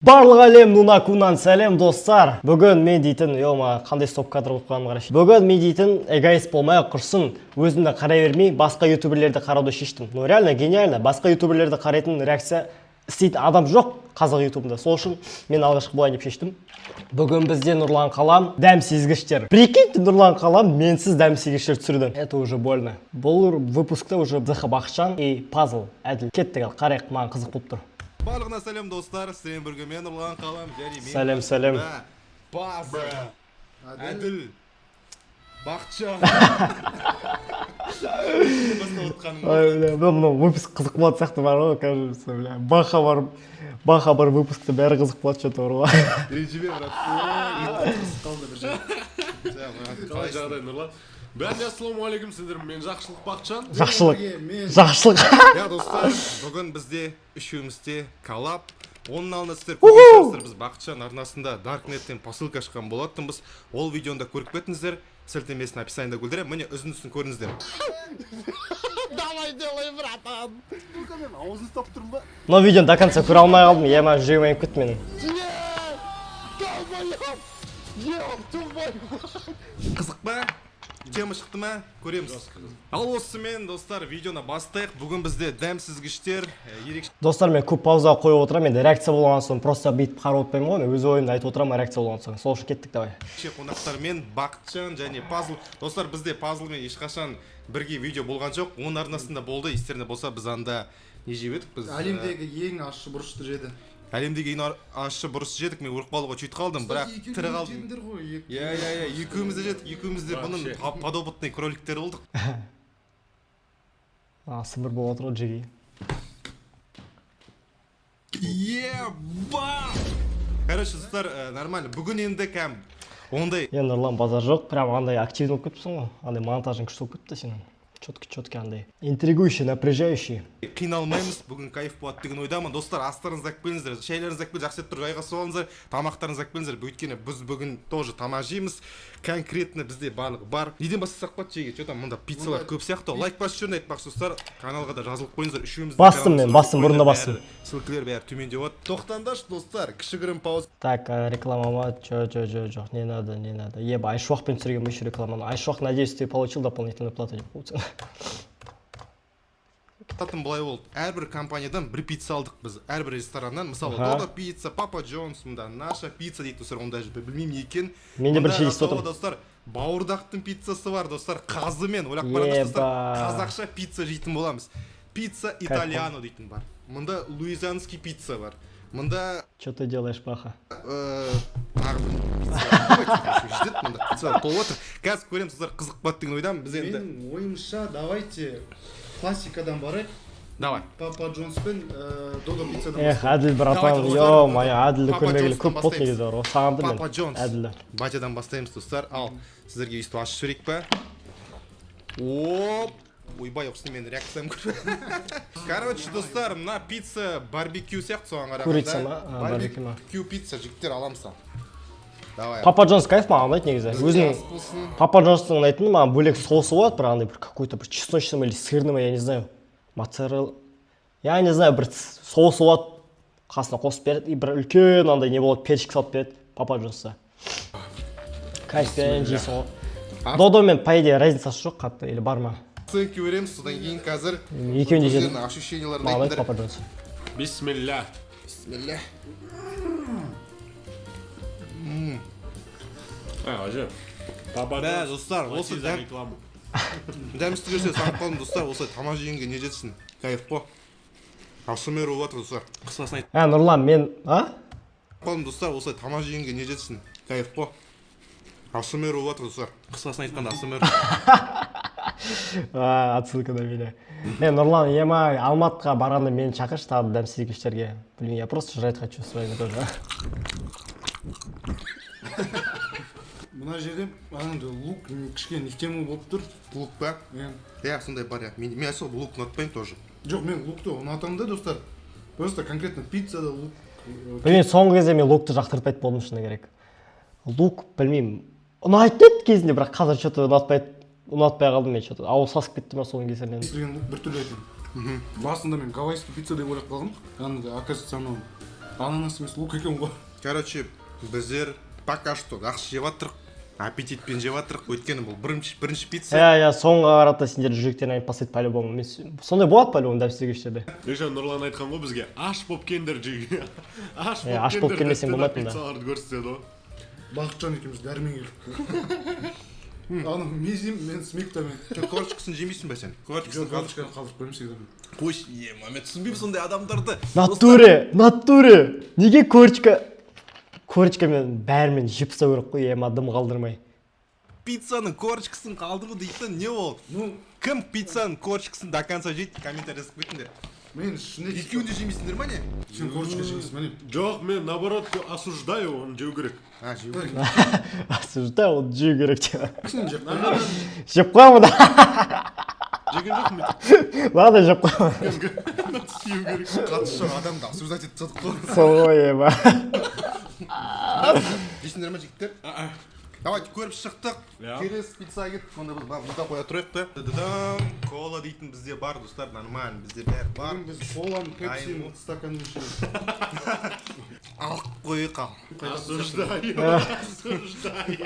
Барлық әлем Нунакунан сәлем, достар! Бүгін мен дейтін, ема, қандай стоп кадр қойып қойғанымды қарашы. Бүгін мен дейтін эгоист болмай ақ құрсын, өзімді қарай бермей, басқа ютуберлерді қарауды шештім. Ну реально гениально, басқа ютуберлерді қарайтын, реакция істейтін адам жоқ қазақ ютубында. Сол үшін мен алғашқы болайын деп шештім. Бүгін бізде Нұрлан Қалам дәм сезгіштер. Прикиньте, Нұрлан Қалам менсіз дәм сезгіштер түсірді. Это уже больно. Бұл выпускта уже ЗХ Бақытжан и Пазл Әділ. Кеттік, ал қарайық, маған қызық болып тұр. Барлығына сәлем, достар! Сіздермен бірге мен, Нұрлан Қалам, және мен Сәлем, сәлем. Пазл Әділ, Бақытжан бастап отқаным. Ой, бля, мынау выпуск қызық болатын сияқты бар ғой, кажется, бля. Баха бар, Баха бар выпускта бәрі қызық болады что-то бар ғой. Ренжіме, брат. Қалды бір жер. Қалай жағдай, Нұрлан? Бәріне ассалаумағалейкум, сіздер мен Жақсылық Бақытжан. Жақсылық. Мен Жақсылық. Иә, достар, бүгін бізде үшеумізде коллаб. Оның алдында сіздер көрген шығарсыздар, біз Бақытжан арнасында даркнеттен посылка ашқан болатынбыз. Ол видеоны да көріп кетіңіздер, сілтемесін описаниеда көлдіремін. Міне, үзіндісін көріңіздер. Давай, делай, братан. Мен аузын ұстап тұрмын ба? Мынау видеоны до конца көре алмай қалдым, ема, жүрегім айнып кетті менің. Долбоёб! Еб твою! Қызық па? Тема шықты ма? Көреміз. Ал осымен, достар, видеоны бастайық. Бүгін бізде дәм сүзгіштер ерекше Достар, мен көп пауза қойып отырамын, енді реакция болған соң просто бүйтіп қарап отпаймын ғой, мен өз ойымды айтып отырамын реакция болған соң. Сол үшін кеттік, давай. қонақтармен, Бақытжан және Пазл. Достар, бізде Пазлмен ешқашан бірге видео болған жоқ, оның арнасында болды. Естеріңде болса, біз анда не жеп едік біз? Әлемдегі ең ащы бұрышты жеді. Әлемдегі ең ащы бұрыш жедік. Мен өліп қалуға чуть қалдым, бірақ тірі қалдым. Жедіңдер ғой екі. Иә, екеуміз де жедік, екеуміз де бұның Вообще. Подопытный кроликтері болдық. А, сыбыр болып отыр ғой, жеги. Еба, короче, достар, нормально. Бүгін енді кәм ондай Е, Нұрлан, базар жоқ, прям андай активный болып кетіпсің ғой, андай монтажың күшті болып кетіпті сенің, четкий, четкий, андай интригующий, напряжающий. Қиналмаймыз бүгін, кайф болады деген ойдамын. Достар, астарыңызды алып келіңіздер, шайларыңызды алып келіп, жақсы етіп тұрып жайғасып алыңыздар, тамақтарыңызды алып келіңіздер, өйткені біз бүгін тоже тамақ жейміз. Конкретно бізде барлығы бар. Неден бастасақ болады жеге? Че там, мында пиццалар көп сияқты. Лайк басып жүріңдер, айтпақшы, достар, каналға да жазылып қойыңыздар үшеуміздің Бастым мен, каналымызға. Бастым, бұрын да бастым. Ссылкалар бәрі төменде болады. Тоқтаңдаршы, достар, кішігірім пауза. Так, реклама ма? Чё, чё, чё, жоқ, не надо, не надо. Еба, Айшуақпен түсірген еще рекламаны. Айшуақ, надеюсь, ты получил дополнительную плату деп қойыпсың. Татын былай болды: әрбір компаниядан бір пицца алдық біз, әрбір рестораннан. Мысалы, Додо Пицца, Папа Джонс, мында Наша Пицца дейді, достар, оны даже білмеймін не екенін. Мен де Мында бірінші естіп готово, отырмын. Достар, бауырдақтың пиццасы бар, достар, қазымен. Ойлап қараңдаршы, достар, Еба. қазақша пицца жейтін боламыз. Пицца итальяно дейтін бар, мында луизианский пицца бар, мында Че ты делаешь, Баха? Тағы бір пицца бар. Жетеді, мында пицца толып отыр. Қазір көреміз, достар, қызық болады деген ойдамын. Біз енді Менің ойымша, давайте классикадан барайық. Давай. Папа Джонс пен Додо Пиццадан. Эх, Әділ, братан, Давайте, достар, ё-моё, Әділді Папа көрмегелі Джонстан көп болды бастаймыз. негізі бар ғой, сағындым мен Папа Джонс. Әділді. Батядан бастаймыз, достар. Ал сіздерге өйстіп ашып жіберейік па? Оп, ойбай, осыны мен реакциям көріп. Короче, достар, мына пицца барбекю сияқты, соған қарағанда. Курица ма? А, барбекю ма? Барбекю пицца, жігіттер, аламыз. Ал, давай. Папа Джонс кайф, маған ұнайды негізі. Бізге Өзінің ас болсын. Папа Джонстың ұнайтыны маған бөлек соусы болады бір, андай бір какой-то бір чесночный ма или сырный ма, я не знаю, моцарелла, я не знаю, бір соусы болады, қасына қосып береді и бір үлкен андай не болады, перчик салып береді. Папа Джонста кайфпен жейсің ғой. Додомен, по идее, разницасы жоқ қатты или бар ма? Оценки береміз содан кейін қазір. Мен екеуін де жедім. Өздерінің ощущенияларын Маған ұнайды айтыңдар. Папа Джонс. Бисмилля. Бисмилля. А, вообще. Папа Мә, Джонс, достар, плати осы за дәм рекламу. Дәм көрсе сағынып қалдым, достар. Осылай тамақ жегенге не жетсін, кайф қой. АСМР болып жатыр, достар, қысқасын айтып Ә, Нұрлан, мен а қалдым, достар. Осылай тамақ жегенге не жетсін, кайф қой. АСМР болып жатыр, достар, қысқасын айтқанда, АСМР. А, отсылка на меня. Не, Нұрлан, ема, Алматыға барғанда мені шақыршы тағы да дәмсізгіштерге. Блин, я просто жрать хочу с вами тоже. Мына жерде анандай лук кішкене не в тему болып тұр. Лук па? Иә. Иә, сондай бар, иә. Мен особо лук ұнатпаймын тоже. Жоқ, мен лукты ұнатамын да, достар, просто конкретно пиццада лук Білмеймін, соңғы кезде мен лукты жақтыртпайтын болдым, шыны керек. Лук, білмеймін, ұнайтын еді кезінде, бірақ қазір что-то ұнатпай ұнатпай қалдым мен что-то. Ауыз сасып кетті ма соның кесірінен. Пісірген лук біртүрлі екен. Басында мен гавайский пицца деп ойлап қалғанмын, андай, оказывается, анау Ананас емес, лук екен ғой. Короче, біздер пока что жақсы жеп жатырық, аппетитпен жеп жатырық, өйткені бұл бірінші пицца. Иә, соңға қарата сендер жүректерін айнып бастайды по-любому. Мен сондай болады по-любому дәмсіздегіштерде. Еще Нұрлан айтқан ғой бізге: аш болып келіңдер жеуге, аш. Иә, аш болып келмесең болмайды мында. Пиццаларды көрсетеді ғой. Бақытжан екеуміз дәрмен келдік. Ана мезим мен смектамен. Сен корочкасын жемейсің ба сен? Корочкасын Жоқ, қалдырып корочканы қалдырып қоямын всегда мен. Қойшы, ема, мен түсінбеймін сондай адамдарды. Натуре, натуре. Неге корочка? Корочкамен бәрімен жеп тастау керек қой, ема, дым қалдырмай. Пиццаның корочкасын қалдыру дейтін не ол? Ну, Кім пиццаның корочкасын до конца жейді, комментарий жазып кетіңдер. Мен ішінде. Екеуін де жемейсіңдер ма, не? Сен корочка жейсің ба, не? Жоқ, мен наоборот осуждаю, оны жеу керек. А, жеу керек. Осуждаю, ол жеу керек деп. Сен жеп қойма. Жеп қоямын да. Жеген жоқпын мен. Ладно, жеп қоямын. Жеу керек. Қатысы жоқ адамды осуждать етіп тастадық қой. Сол ғой, ема. Жейсіңдер ма, жігіттер? Давайте, көріп шықтық. Иә. Келесі пиццаға кеттік. Онда біз мында қоя тұрайық та. Та-да-дам. Кола дейтін бізде бар, достар, нормально, бізде бәрі бар. Бүгін біз коланы, пепсині Дайын. стаканның ішіне. Алып қояйық, ал. Осуждаю, осуждаю.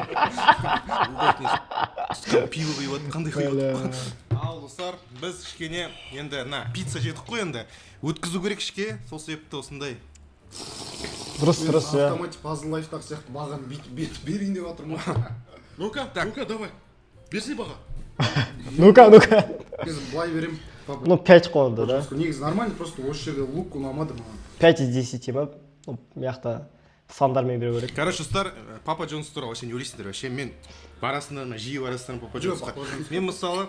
Пиво құйып жатыр, қандай құйып жатыр? Ал, достар, біз кішкене енді мына пицца жедік қой, енді өткізу керек ішке, сол себепті осындай. Дұрыс, иә. Автоматик пазл лайфтағы сияқты бағаны бүйтіп бүйтіп берейін деп жатырмын ғой. Ну-ка, ну-ка, давай, берсей баға. Ну-ка, ну-ка. Негізі былай беремін, папа. Ну, 5 қойды, да? Негізі нормально, просто осы жерде лук ұнамады маған. 5 из 10 ма? Ну, мына жақта сандармен беру керек. Короче, достар, Папа Джонс туралы вообще не ойлайсыңдар? Вообще мен барасыңдар ма, жиі барасыңдар ма Папа Жоқ, Джонсқа? Папа Джонс. Мен, мысалы,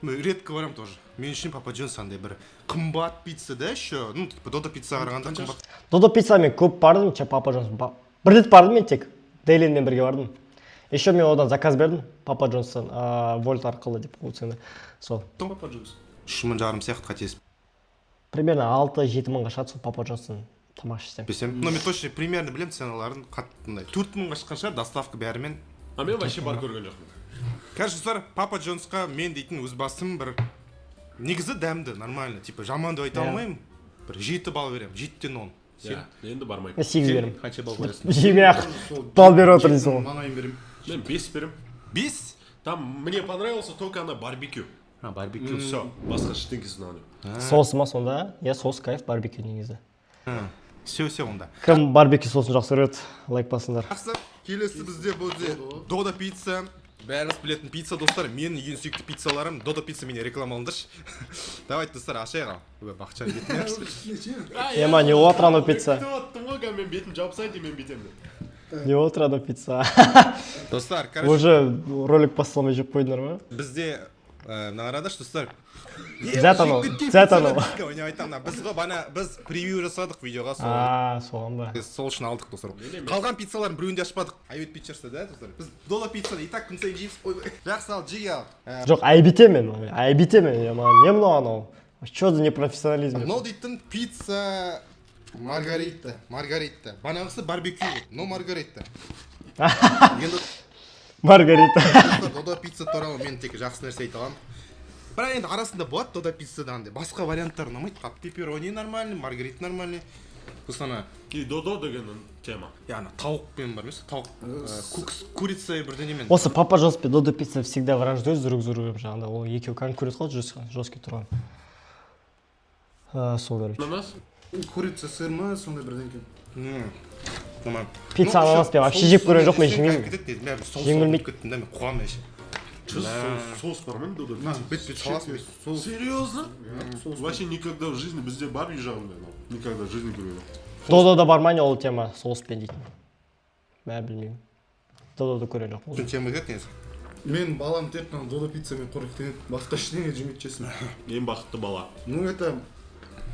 мен редко барамын тоже. Мен үшін Папа Джонс андай бір қымбат пицца да еще, ну, типа Додо пиццаға қарағанда қымбат. Додо пицца мен көп бардым, че Папа Джонс. Бір рет бардым мен тек. Дейленмен бірге бардым. Еще мен одан заказ бердім, Папа Джонстан, Вольт арқылы деп қойды. Сол. Папа Джонс. 3500 сияқты, қателеспесем. Примерно 6-7 мыңға шығады сол Папа Джонстан тамақ ішсем. Но мен точно примерно білемін ценаларын, қатты мындай 4000-ға шыққан шығар доставка бәрімен. А мен вообще барып көрген жоқпын. Короче, достар, Папа Джонсқа мен дейтін өз басым бір негізі дәмді, нормально, типа жаман деп айта алмаймын, бір 7 балл беремін, 7-тен 10. Иә, енді бармаймын. Мен 8 беремін. Қанша балл қоясың? Жемей ақ Сол балл беріп отыр дейсің ғой. Маңайын беремін. Мен 5 беремін. 5? Там мне понравился только ана барбекю. А, барбекю. Все, басқа ештеңкесі ұнаған жоқ. Соусы ма сонда? Иә, соус кайф барбекю негізі. Все, все онда. Кім барбекю соусын жақсы көреді, лайк басыңдар. Жақсы, келесі бізде бұл Додо пицца, бәріміз білетін пицца, достар. Менің ең сүйікті пиццаларым Додо пицца. Мені реклама алыңдаршы. Давайте, достар, ашайық. Ал, ой, Бақытжан бетіне. Ема, не болып жатыр анау пицца? Күтіп оттым ғой, кәдімгі мен бетім жабысайын деп, мен бүйтемін деп. Не болып жатыр анау пицца? Достар, короче, Уже ролик басталмай жеп қойдыңдар ма? Бізде мына қараңдаршы, достар. Зәт анау, зәт анау. Не айтамын, мына біз ғой, бана біз превью жасадық видеоға, сол А, соған ба? сол үшін алдық, достар. Қалған пиццалардың біреуін де ашпадық, айып етпейтін шығарсыздар да, достар. Біз Додо пиццаны и так күн сайын жейміз. Ой, жақсы, ал жей, ал. Жоқ, айып етемін мен, айып етемін. Ема, не мынау анау? Че за непрофессионализм? Мынау дейтін пицца маргарита, маргарита. Банағысы барбекю, но маргарита енді. Маргарита. Достар, Додо пицца туралы мен тек жақсы нәрсе айта аламын, бірақ енді арасында болады Додо пиццада андай басқа варианттар ұнамайды қатты. Пепперони нормальный, маргарита нормальный, сосын ана И Додо деген тема. Иә, ана тауықпен бар емес, тауық, курица бірдеңемен. Осы Папа Джонс пен Додо пицца всегда враждуют друг с другом жаңағыдай. Ол екеуі конкурент қой, жесткий тұрған. Сол, короче. Ананас. Курица, сыр ма, сондай бірдеңке. Нормально. Пицца Ну, ананаспен вообще жеп көрген жоқ мен, жемеймін. Кетеді, мен соус Жегім келмейді. кеттім да, мен қуамын вообще. Че, соус, соус бар ма Додо? Мына Бүйтіп саласың, бүйтіп. Соус. Серьезно? Соус. Вообще никогда в жизни, бізде бар үй жағында, но никогда в жизни көрген жоқпын. Додода бар ма, не ол тема соуспен дейтін? Мә, білмеймін, Додода көрген жоқпын. Бүтін тема кетеді негізі. Мен балам тек қана Додо пиццамен қоректенеді, басқа ештеңе жемейді, честно. Ең бақытты бала. Ну, это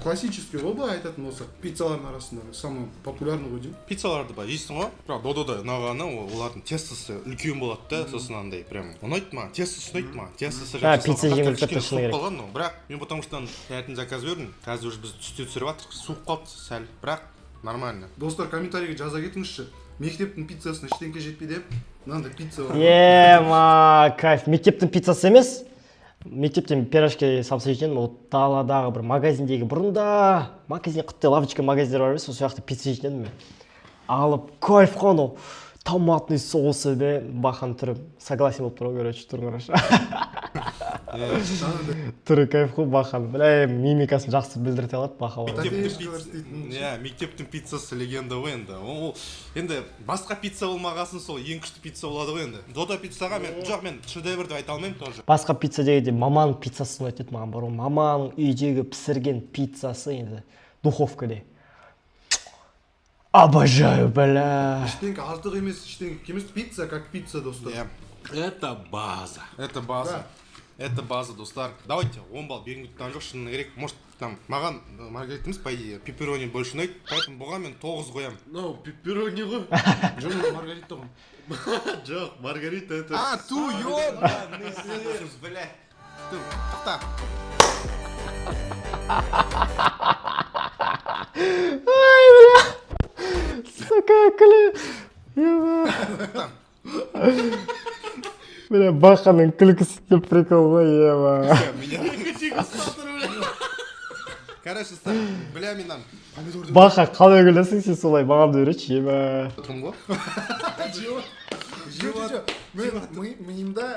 классический ғой, былай айтатын болсақ, пиццалардың арасында самый популярный ғой деймін. Пиццаларды былай жейсің ғой, бірақ Додода ұнағаны ол олардың тестосы үлкен болады да, сосын андай прям ұнайды маған тестосы, ұнайды маған тестосы. А, Жақсы пицца салған. жеңіліп Кішкене кетті, шыны суып керек. қалған, но бірақ мен потому что таңертең заказ бердім, қазір уже біз түсте түсіріп жатырмық, суып қалды сәл, бірақ нормально. Достар, комментарийге жаза кетіңізші, мектептің пиццасына ештеңке жетпейді, мынандай пицца бар. Ема, кайф. Мектептің пиццасы емес. Мектептен пирожки, самса жейтін едім. Ол даладағы бір магазиндегі, бұрында магазин, құттай лавочка магазиндер бар емес, сол жақта пицца жейтін едім мен. Алып, кайф қой анау томатный соусы бе. Баханың түрі согласен болып тұр ғой, короче, түрін қарашы, түрі кайф қой Баханың, бля, мимикасын жақсы білдірте алады Баха бар. Мектептің Татеевкалар істейтін. Иә, мектептің пиццасы легенда ғой енді. Ол енді басқа пицца болмағасын, сол ең күшті пицца болады ғой енді. Додо пиццаға мен, жоқ, мен шедевр деп айта алмаймын тоже. Басқа пицца дегенде, маманың пиццасы ұнайтын еді маған бар ғой. Маманың үйдегі пісірген пиццасы енді духовкада, обожаю, бля. Ештеңке артық емес, ештеңке кем емес, пицца как пицца, достар. Иә. Это база. Это база. Это база, достар. Давайте 10 балл бергім келіп тұрған жоқ, шыны керек. Может, там маған маргарита емес, по идее, пепперони больше ұнайды. Поэтому бұған мен 9 қоямын. Мынау пепперони ғой. Жоқ, мен маргарита ғой. Жоқ, маргарита это. А, ту, ёбаный сыр, бля. Ту, тоқта. Ай, бля, сука, күлі. Ема. Бля, Баханың күлкісі деп прикол ғой, ема. Меня. Короче, достар, бля, мен там Баха, қалай күлесің сен солай, маған да үйретші, ема. тұрмын ғой. Жоқ, жоқ, жоқ, мен миымда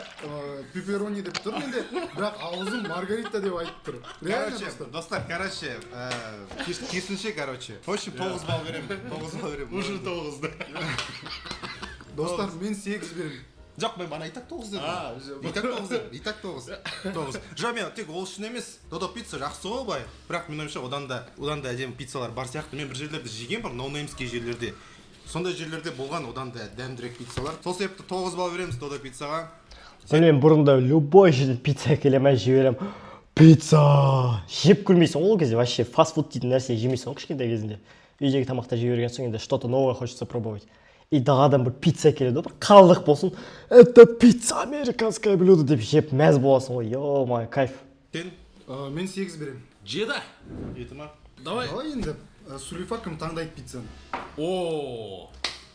пепперони деп тұр менде, бірақ аузым маргарита деп айтып тұр реально. Короче, Достар. Достар, короче, керісінше, короче. В общем, 9 балл беремін. 9 балл беремін. Уже 9-да. Достар, мен 8 беремін. Жоқ, мен бағана и так 9 дедім. А, И так 9 дедім, и так 9. 9. Жоқ, мен тек ол үшін емес. Додо пицца жақсы ғой былай. Бірақ менің ойымша, одан да әдемі пиццалар бар сияқты. Мен бір жерлерде жеген бар, ноунеймский жерлерде. Сондай жерлерде болған одан да дәмдірек пиццалар. Сол себепті 9 балл береміз Додо пиццаға. Білмеймін, бұрында любой жерден пицца әкелемін, жей беремін. Пицца жеп көрмейсің ғой ол кезде, вообще фастфуд дейтін нәрсе жемейсің ғой кішкентай кезінде. Үйдегі тамақты жей берген соң, енді что то новое хочется пробовать. И даладан бір пицца әкеледі ғой, бір қалдық болсын, это пицца, американское блюдо деп жеп мәз боласың ғой, е мое, кайф. Сен? Мен 8 беремін. 7. 7 ма? Давай. Давай енді Сулифа, кім таңдайды пиццаны? О,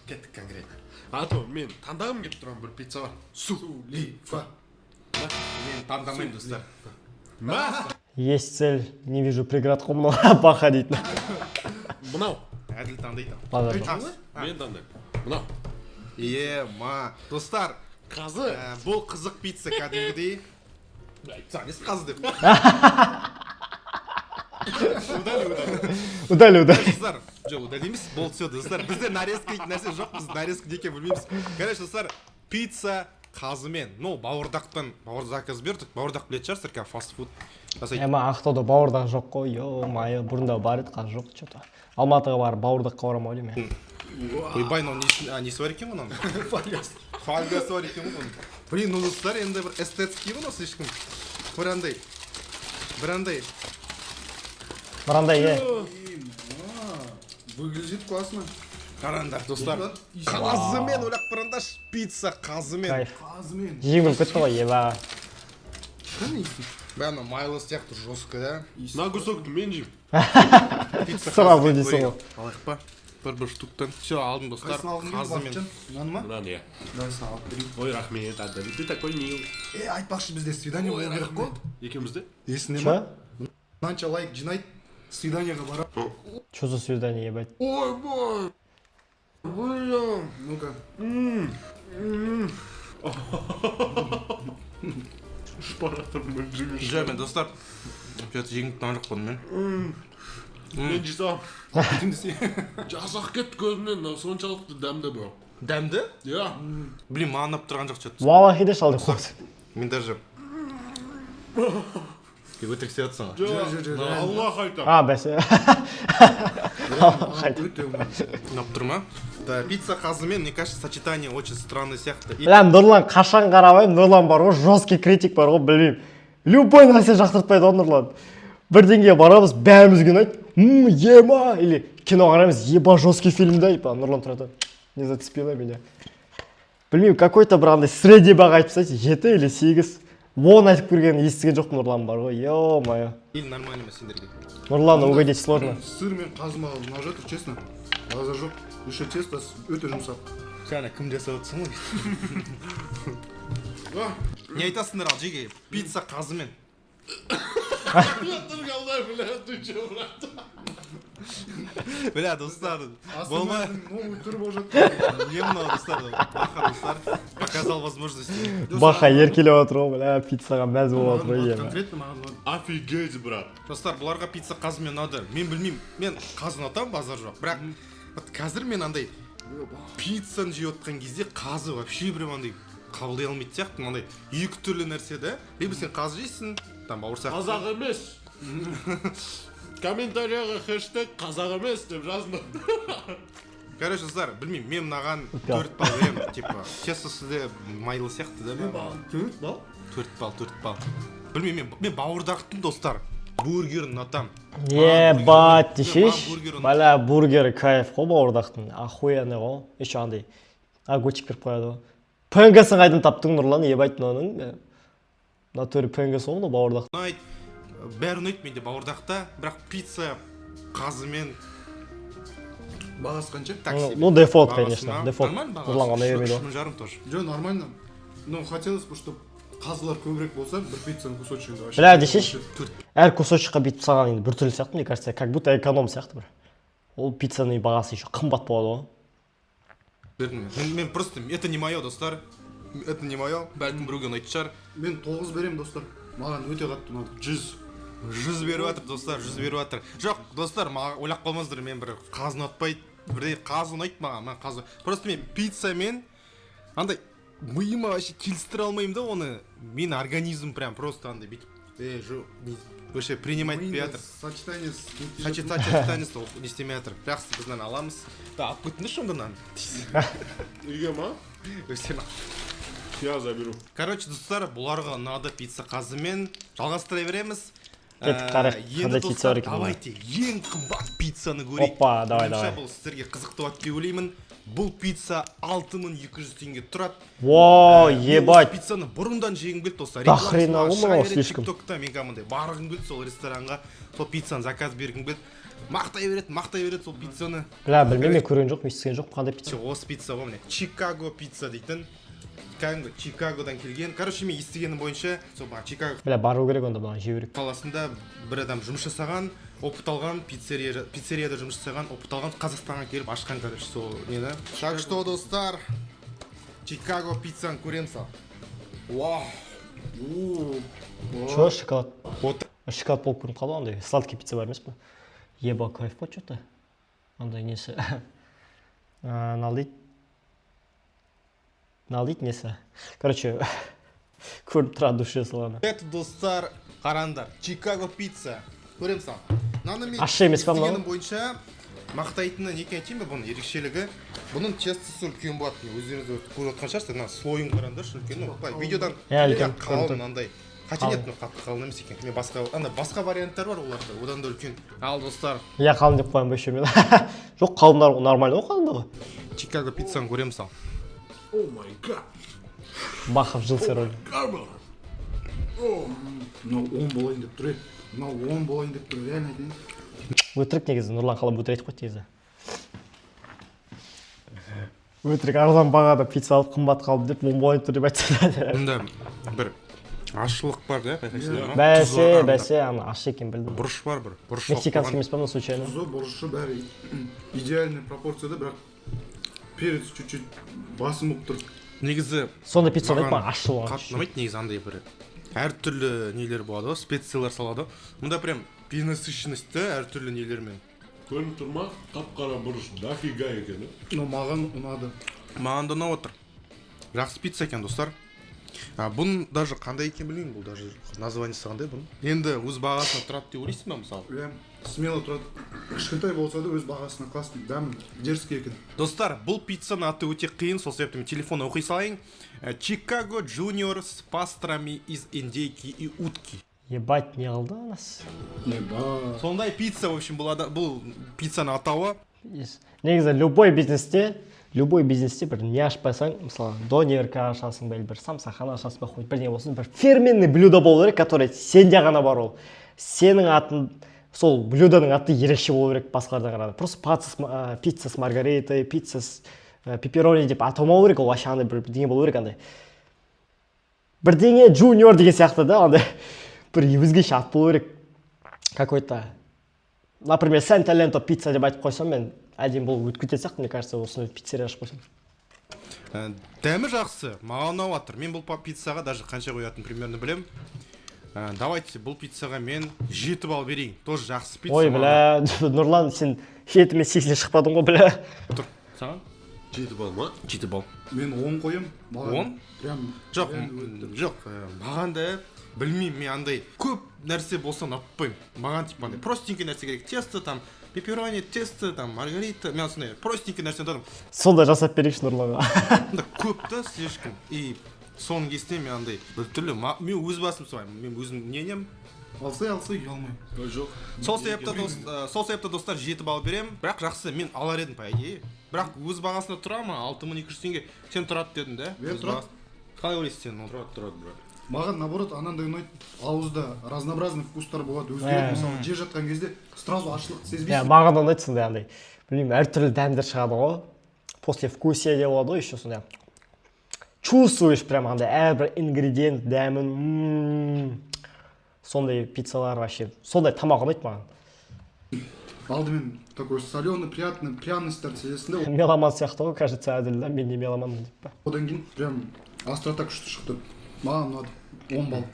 Кеттік конкретно. а то мен таңдағым келіп тұрған бір пицца бар. Сулифа. Мен таңдамаймын, достар. Мә. Есть цель, не вижу преград қой мынау Баха дейтін. Мынау. Әділ таңдайды. Базар. А, Мен таңдаймын. Мынау. Ема. Достар, Қазы. Бұл қызық пицца кәдімгідей. Айтсаң, несі қазы деп. Удали, удали. Удали, удали. Достар, жоқ, удали емес, болды, все, достар. Бізде нарезка дейтін нәрсе жоқ, біз нарезка не екенін білмейміз. Короче, достар, пицца қазымен, ну, бауырдақтан, бауыр заказ бердік, бауырдақ білетін шығарсыздар, қазір фастфуд жасайды. Ема, Ақтауда бауырдақ жоқ қой, е мое, бұрында бар еді, қазір жоқ че то. Алматыға барып бауырдаққа барамын ау деймін мен. Ойбай, мынау несі, а, несі бар екен ғой мынаның? Фольгасы. Фольгасы бар екен ғой бұның. Блин, ну, достар, енді бір эстетский ғой мынау слишком. Бір андай, бір андай. Мынандай, е. Выглядит классно. Қараңдар, достар. Қазымен, ойлап қараңдаршы, пицца қазымен. Кайф. Қазымен. Жегім келіп кетті ғой, еба. Қандай иісі? Бә, анау майлы сияқты жестко, да? Мына кусокты мен жеймін. Пицца Сразу қазымен дейсің көрейік. ғой. Алайық па? Бір штуктан. Все, алдым, достар. Қайсысын алғың келді, Қазымен. Бақытжан? Мынаны ма? Мынаны, иә. Давай, саған алып берейін. Ой, рахмет, Әділ. Ты такой милый. Е, айтпақшы, бізде свидание болу керек қой. Екеумізде? Есіңде Че? ма? Мынанша лайк жинайды, свиданиеға барамын. Че за свидание, ебать? Ойбай. Бля. Ну-ка. Ұшып бара жатырмын мен. Жоқ, мен, достар, что-то жегім келіп тұрған жоқ бұны мен. Мен жей саламын. Кетемін десе. Жас ағып кетті көзімнен, мынау соншалықты дәмді бұл. Дәмді? Иә. Блин, маған ұнап тұрған жоқ что-то. Уаллахи де шал деп қойды. Мен даже. Өтірік істеп жатсың ғой. Жоқ, жоқ, жоқ. Аллах айтамын. А, бәсе. Өте ұнады. Ұнап тұр ма? Да, пицца қазымен, мне кажется, сочетание очень странный сияқты. И Бля, Нұрлан қашан қарамаймын, Нұрлан бар ғой, жесткий критик бар ғой, білмеймін. Любой нәрсе жақтыртпайды ғой Нұрлан. Бірдеңеге барамыз, бәрімізге ұнайды. Ема! Или кино қараймыз, еба, жесткий фильм да, типа, Нұрлан тұрады. Не зацепило меня. Білмеймін, какой-то бір андай средний баға айтып тастайды, 7 или 8. 10 айтып көргенін естіген жоқпын Нұрлан бар ғой, ё-моё. Или нормально ма сендерге? Нұрлана угодить сложно. Сыр мен қазы маған ұнап жатыр, честно. Базар жоқ. Еще тесто өте жұмсақ. Сен ана кім жасап жатсың ғой? Не айтасыңдар? Ал, жеге, пицца қазымен. Нұрғалдай, бля, ты че, брат? Бля, достар, болмай. Астана новый түрі болып жатыр. Не мынау, достар? Баха, достар, показал возможности. Баха еркелеп отыр ғой, бля, пиццаға мәз болып отыр ғой, ема. Конкретно маған ұнады. Офигеть, брат. Достар, бұларға пицца қазымен ұнады. Мен білмеймін, мен қазы ұнатамын, базар жоқ, бірақ вот қазір мен андай пиццаны жеп отқан кезде қазы вообще прям андай қабылдай алмайтын сияқтымын. Андай екі түрлі нәрсе да: либо сен қазы жейсің, там бауырсақ. Қазақ емес. Комментарияға #қазақемес деп жазыңдар. Короче, достар, білмеймін, мен мынаған Өте. 4 балл беремін. Типа тестосы де майлы сияқты да маған. 4 балл? 4 балл, 4 балл. Білмеймін, мен бауырдақтың, достар, бургерін ұнатамын. Ебать, Маған дешеш. бургер ұнайды. Бля, бургері кайф қой бауырдақтың. Охуенный ғой. Еще андай огурчик беріп қояды ғой. ПНГ-сын қайдан таптың, Нұрлан? Ебать, мынаның. В натуре ПНГ ғой мынау бауырдақ. Ұнайды, бәрі ұнайды менде бауырдақта, бірақ пицца қазымен. Бағасы қанша? Такси. Ну, дефолт, Бағасы конечно, дефолт. Нормально бағасы. Нұрланға ұнай бермейді Үш ғой. мың жарым тоже. Жоқ, нормально, но хотелось бы, чтобы қазылар көбірек болса бір пиццаның кусочегінде вообще. Бля, десейші. 4. Әр кусочекқа бүйтіп салған енді біртүрлі сияқты, мне кажется, как будто эконом сияқты бір. Ол пиццаның бағасы еще қымбат болады ғой. Бердім мен просто это не мое, достар, это не мое. Бәлкім, біреуге ұнайтын шығар. Мен 9 беремін, достар, маған өте қатты ұнады. 100. 100 беріп жатыр, достар, 100 беріп жатыр. Жоқ, достар, маған ойлап қалмаңыздар, мен бір қазы ұнатпайды бірдей. Қазы ұнайды маған, мен қазы, просто мен пиццамен андай миыма вообще келістіре алмаймын да оны. Мен организм прям просто андай бүйтіп жоқ, вообще принимать етпей жатыр. Сочетание с Сочетание не істемей жатыр. Жақсы, біз мынаны аламыз да, алып кетіңдерші онда мынаны. Үйге ма? Өздерің. Я заберу. Короче, достар, бұларға ұнады пицца қазымен. Жалғастыра береміз. Кеттік, қарайық, Енді, қандай пицца достар, бар екен мұнда. давайте ең қымбат пиццаны көрейік. Опа, давай, Меніңше, давай. бұл сіздерге қызықты болады деп ойлаймын. Бұл пицца 6200 теңге тұрады. Вау, Мен осы ебать. пиццаны бұрындан жегім келді, достар. До хрена Рекламасы ғой маған мынау, шыға береді слишком. Тиктокта мен кәдімгідей барғым келді сол ресторанға, сол пиццаны заказ бергім келді. Мақтай береді, мақтай береді сол пиццаны. Бля, білмеймін, мен көрген жоқпын, естіген жоқпын, қандай пицца. Осы пицца ғой, міне, Чикаго пицца дейтін, кәдімгі Чикагодан келген. Короче, мен естігенім бойынша, сол бағана Чикаго Бля, бару керек онда, мынаны жеу керек. қаласында бір адам жұмыс жасаған, опыт алған, пиццерияда жұмыс жасаған, опыт алған, Қазақстанға келіп ашқан, короче, сол нені. Так что, достар, Чикаго пиццаны көреміз. Ал, вау! Че, шоколад? Вот. Шоколад болып көрініп қалды ғой, андай сладкий пицца бар емес па? Еба, кайф қой че то. Андай несі. Мынау дейді. Мынау дейді несі. Короче, көрініп тұрады душе салғаны. Это, достар, қараңдар, Чикаго пицца көреміз. Ал, мынаны мен Ащы емес па мынау? естігенім бойынша, мақтайтыны не екенін айтайын ба? Бұның ерекшелігі, бұның тестосы үлкен болады. Міне, өздеріңіз көріп отқан шығарсыздар, мына слойын қараңдаршы, үлкен. Ну, былай видеодан. Иә, үлкен, қалың көрініп тұр. мынандай, хотя нет, мынау қатты қалың емес екен. Мен басқа, ана басқа варианттар бар оларда, одан да үлкен. Ал, достар, Иә, қалың деп қоямын ба еще мен? Жоқ, қалыңдар нормально ғой қалыңдығы. Чикаго пиццаны көреміз. Ал. Oh my God. Бахов вжился роль. Карма. Мынау 10 болайын деп тұр еді, мынау 10 болайын деп тұр, реально айтайын. Өтірік негізі, Нұрлан қалап өтірік айтып қойды негізі. Өтірік, арзан бағада пицца алып, қымбат қалды деп, 10 болайын тұр деп айтса да. Бұнда бір ащылық бар да, байқайсыздар ма? Бәсе, Тұзы бар. бәсе, ана ащы екенін білдім. Бұрыш бар, бір бұрыш. Мексиканский емес па мынау случайно? Тұзы, бұрышы, бәрі идеальный пропорцияда, бірақ перец чуть чуть басым болып тұр. Негізі Сондай пицца ұнайды маған маған, ащы болған. қатты ұнамайды негізі. Андай бір әртүрлі нелер болады ғой, специялар салады ғой. Мұнда прям перенасыщенность та әртүрлі нелермен. Көрініп тұр ма? Қап қара бұрыш дофига екен, иә? Но маған ұнады. Маған да ұнап отыр, жақсы пицца екен, достар. А бұның даже қандай екенін білмеймін, бұл даже названиесі қандай бұның. Енді өз бағасына тұрады деп ойлайсың ба, мысалы? Иә, смело тұрады. Кішкентай болса да, өз бағасына классный, дәмі дерзкий екен. Достар, бұл пиццаның аты өте қиын, сол себепті мен телефон оқи салайын. Чикаго Джуниор с пастрами из индейки и утки. Ебать, не қылды анасы? Еба. Сондай пицца, в общем, бұл, бұл пиццаның атауы. Негізі любой бизнесте бір не ашпасаң, мысалы, донерка ашасың ба или бір самсахана ашасың ба, хоть бірдеңе болсын, бір фирменный блюдо болу керек, который сенде ғана бар. Ол сенің атын, сол блюдоның аты ерекше болу керек басқалардан қарағанда. Просто пицца с маргаритой, пицца с пепперони деп атамау керек. Ол вообще андай бір бірдеңе болу керек, андай. Бірдеңе Джуниор деген сияқты да, андай бір өзгеше ат болу керек какой-то. Например, Санталенто пицца деп айтып қойсам, мен әдемі болып өтіп кететін сияқты, мне кажется, осыны пиццерия ашып қойсам. Дәмі жақсы, маған ұнап жатыр. Мен бұл пиццаға даже қанша қоятынын примерно білемін. Давайте бұл пиццаға мен 7 балл берейін. Тоже жақсы пицца. Ой, маған бля, Нұрлан, сен 7 мен 8-ден шықпадың ғой, бля. Тұр. Саған? 7 балл ма? 7 балл. Мен 10 қоямын маған. 10? Прям Жоқ, реально өтті. Жоқ, маған да, білмеймін, мен андай көп нәрсе болса, ұнатпаймын. Маған типа андай простенький нәрсе керек. Тесто там, пепперони, тесто там, маргарита. Мен сондай простенький нәрсе ұнатамын. Сонда жасап берейікші Нұрланға. Мында көп та слишком. И соның кесірінен мен андай біртүрлі, мен өз басым солай, мен өзім мнением. Алсай, алсай, ұялмай. Ой, жоқ. Сол себепті, достар, 7 балл беремін. Бірақ жақсы, мен алар едім по идее. Бірақ өз бағасында тұра ма? 6200 теңге. Сен тұрады дедің да? Мен Өз тұрады. Қалай ойлайсың сен оны? Тұрады, тұрады, брат. Маған, наоборот, анандай ұнайды: ауызда разнообразный вкустар болады, өзгереді. Ә. Мысалы, жеп жатқан кезде сразу ашылықты Иә, сезбейсің. Маған да ұнайды сондай, андай, білмеймін, әртүрлі дәмдер шығады ғой, послевкусие деп болады ғой еще. Сондай чувствуешь прям андай әрбір ингредиент дәмін. Сондай пиццалар, вообще сондай тамақ ұнайды маған. Алдымен такой соленый, приятный, пряностьтарды сезесің да. Меломан сияқты ғой, кажется, Әділ да. Мен не меломанмын деп па? Одан кейін прям острота күшті шықты. Маған ұнады, 10 балл.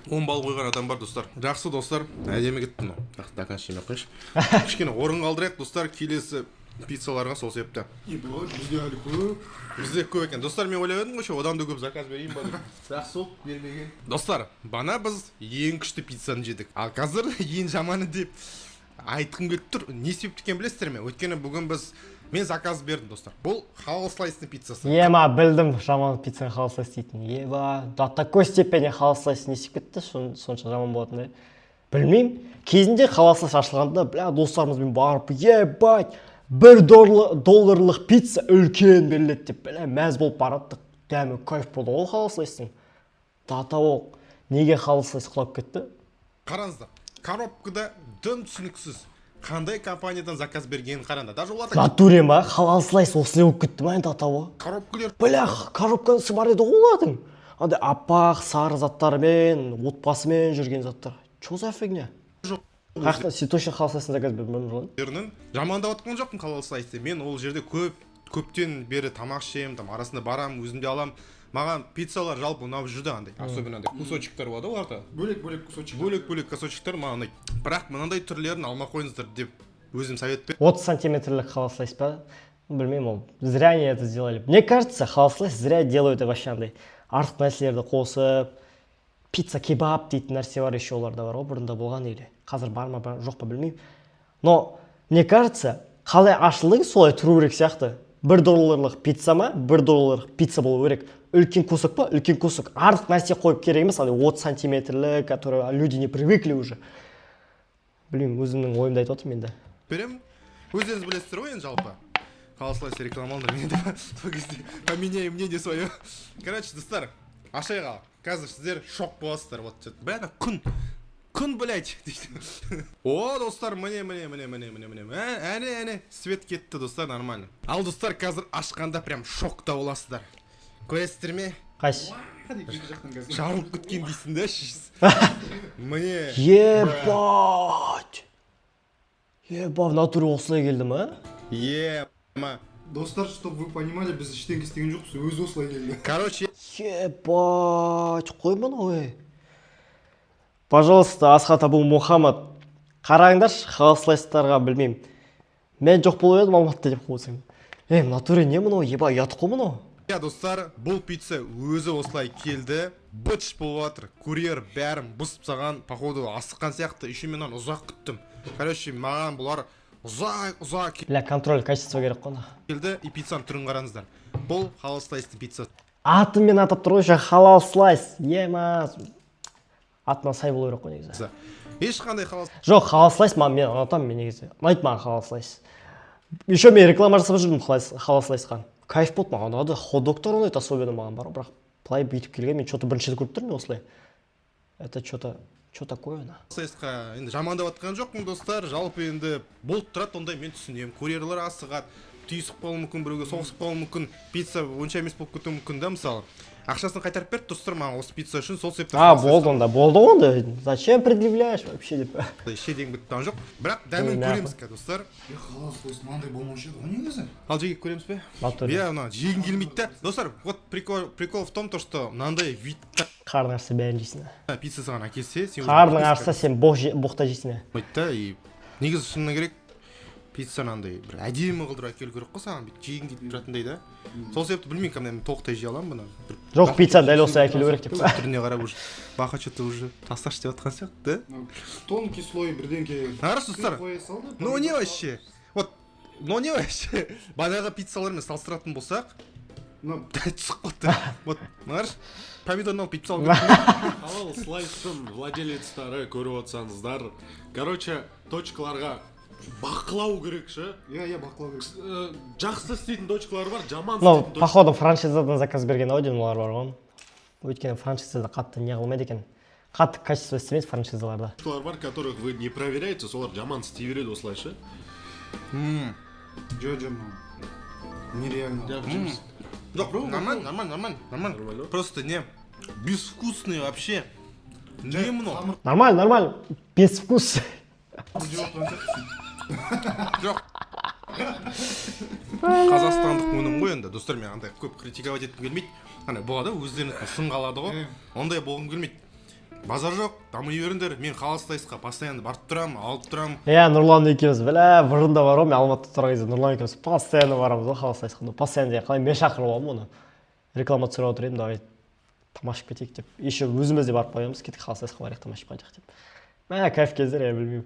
10 балл қойған адам бар, достар. Жақсы, достар, әдемі кетті мынау. Жақсы, до конца жемей ақ қояйыншы. Кішкене орын қалдырайық, достар, келесі пиццаларға. Сол себепті И бұл бізде әлі көп. Бізде көп екен, достар. Мен ойлап едім ғой, еще одан да көп заказ берейін ба деп. Жақсы болып бермеген. Достар, бана біз ең күшті пиццаны жедік, ал қазір ең жаманы деп айтқым келіп тұр. Не себепті екенін білесіздер ме? Өйткені бүгін біз, мен заказ бердім, достар. Бұл Халал Слайстың пиццасы. Ема, білдім жаман пиццаны Халал Слайс дейтін. Еба, до такой степени Халал Слайс не істеп кетті сонша жаман болатындай, білмеймін. Кезінде Халал Слайс ашылғанда, бля, достарымызбен барып, ебать, 1 долларлық пицца үлкен беріледі деп, бля, мәз болып бараттық. Дәмі кайф болды ғой Халал Слайстың. До того неге Халал Слайс құлап кетті? Қараңыздар, коробкада дым түсініксіз. Қандай компаниядан заказ бергенін қараңдар. Даже оларда Натуре ма, Халал Слайс осылай болып кетті ма енді, до того? Коробкалер Бля, коробкасы бар еді ғой олардың, андай аппақ сары заттармен, отбасымен жүрген заттар. Че за фигня? Жоқ. Қаяқтан сен точно Халал Слайстан заказ бердің ба, Нұрлан? Өздерінің жамандап жатқан жоқпын Халал Слайсты. Мен ол жерде көп көптен бері тамақ ішемін, там арасында барамын, өзім де аламын. Маған пиццалар жалпы ұнап жүрді андай, особенно андай кусочектар болады ғой оларда. Бөлек бөлек кусочек. Бөлек бөлек кусочектар маған ұнайды. Бірақ мынандай түрлерін алмай қойыңыздар деп өзім совет 30 сантиметрлік Халал Слайс па? Білмеймін, ол зря они это сделали, мне кажется. Халал Слайс зря делают вообще, андай артық нәрселерді қосып. Пицца кебаб дейтін нәрсе бар еще оларда, бар ғой, бұрында болған или қазір бар ма, жоқ па, білмеймін. Но мне кажется, қалай ашылдың, солай тұру керек сияқты. 1 долларлық пицца ма, 1 долларлық пицца болу керек. Үлкен кусок па, үлкен кусок. Артық нәрсе қойып керек емес, андай 30 сантиметрлік, который люди не привыкли уже. Білмеймін, өзімнің ойымды айтып отырмын енді. Беремін. Өздеріңіз білесіздер ғой енді жалпы. Халал Слайс рекламалаңдар мені деп, сол кезде поменяю мнение свое. Короче, достар, ашайық. Ал қазір сіздер шок боласыздар. Вот бля, ана күн, күн, блять, дейді. О, достар, міне, міне, міне, міне, міне, міне. Әне, әне, свет кетті, достар, нормально. Ал, достар, қазір ашқанда прям шокта боласыздар. Көресіздер ме? Қайсы? Екі жақтан қазір. Жарылып кеткен дейсің да. Міне. Ебать, еба, в натуре осылай келді ма? Ема. Достар, чтобы вы понимали, біз ештеңе істеген жоқпыз, өзі осылай келді. Короче, Ебать, қой мынау, ей. Пожалуйста, Асхат Абу Мұхаммад, қараңдаршы Халал Слайстарға. Білмеймін, мен жоқ болып едім Алматыда деп қойсаң. Ей, в натуре не мынау? Еба, ұят қой мынау. Иә, достар, бұл пицца өзі осылай келді. Быт болып жатыр. Курьер бәрін бұзып тастаған, походу асыққан сияқты. Еще мен оны ұзақ күттім. Короче, маған бұлар ұзақ ұзақ Бля, контроль качества керек қой ана. келді. И пиццаның түрін қараңыздар. Бұл Халал Слайстың пиццасы. Атымен атап тұр ғой еще, Халал Слайс. Ема, атына сай болу керек қой негізі. Ешқандай Халал Жоқ, Халал Слайс маған, мен ұнатамын мен негізі, ұнайды маған Халал Слайс. Еще мен реклама жасап жүрдім Халал Слайсқа. Кайф болды, маған ұнады. Хот догтар ұнайды особенно маған, бар ғой. Бірақ былай бүйтіп келген мен че то бірінші рет көріп тұрмын осылай. Это че то, че такое ана? Слайсқа енді жамандап жатқан жоқпын, достар. Жалпы енді болып тұрады ондай, мен түсінемін. Курьерлер асығады. Түйісіп қалуы мүмкін, біреуге соғысып қалуы мүмкін, пицца онша емес болып кетуі мүмкін да. Мысалы, ақшасын қайтарып берді, достар, маған осы пицца үшін. Сол себепті А, болды онда, болды ғой онда. Зачем предъявляешь вообще деп. Ештеңе бітіп тұрған жоқ, бірақ дәмін Ой, нахуй. көреміз қазір, достар. Е, халал слайс мынандай болмаушы еді ғой негізі. Ал жеге көреміз бе? Натуре. Иә, мына жегім келмейді да, достар. Вот прикол, прикол в том, то что мынандай видта Қарның ашса, бәрін жейсің. пицца саған әкелсе, сен уже Қарның ашса, сен боқ боқ та жейсің. Болмайды да. И негізі, шыны керек, пиццаны андай бір әдемі қылдырып әкелу керек қой саған, бүйтіп жегің келіп тұратындай да. Сол себепті білмеймін, кәдімгі мен толықтай жей аламын бұны. Бір Жоқ, пицца дәл осылай әкелу керек деп. түріне қарап уже баха че то уже тасташы деп жатқан сияқты да. Мынау тонкий слой бірдеңке Хорошо, достар. қоя салды. Ну не вообще, вот, но не вообще, бағанағы пиццалармен салыстыратын болсақ, Мына түсіп қалды. Вот мына помидорын алып, бүйтіп салу керек. Халал слайстың владелецтары, көріп отырсаңыздар, короче, точкаларға бақылау керек ше. Иә, бақылау керек. Жақсы істейтін точкалар бар, жаман Мынау істейтін походу франшизадан заказ берген ау деймін олар бар ғой. Өйткені франшизада қатты не қылмайды екен. Қатты качество істемейді франшизаларда. Точкалар бар, которых вы не проверяете, солар жаман істей береді осылайша. Жоқ, мынау нереально. Жоқ, нормально, нормально, нормально, нормально. Нормально. Просто не безвкусный вообще, не мынау. Нормально, нормально. Без вкуса. Жеп отырған сияқтысың. Жоқ, қазақстандық өнім ғой енді, достар. Мен андай көп критиковать еткім келмейді. Ана болады, өздерінің сынға алады ғой, ондай болғым келмейді. Базар жоқ, дами беріңдер. Мен Халал Слайсқа постоянно барып тұрамын, алып тұрамын. Иә, Нұрлан екеуміз, бля, бұрында бар ғой, мен Алматыда тұрған кезде Нұрлан екеуміз постоянно барамыз ғой Халал Слайсқа. Ну, постоянно деген қалай, мен шақырып аламын оны. Реклама түсіріп отыр едім, давай тамақ ішіп кетейік деп. Еще өзіміз де барып қоямыз, кеттік, Халал Слайсқа барайық, тамақ ішіп қайтайық деп. Мә, кайф кездер, я білмеймін.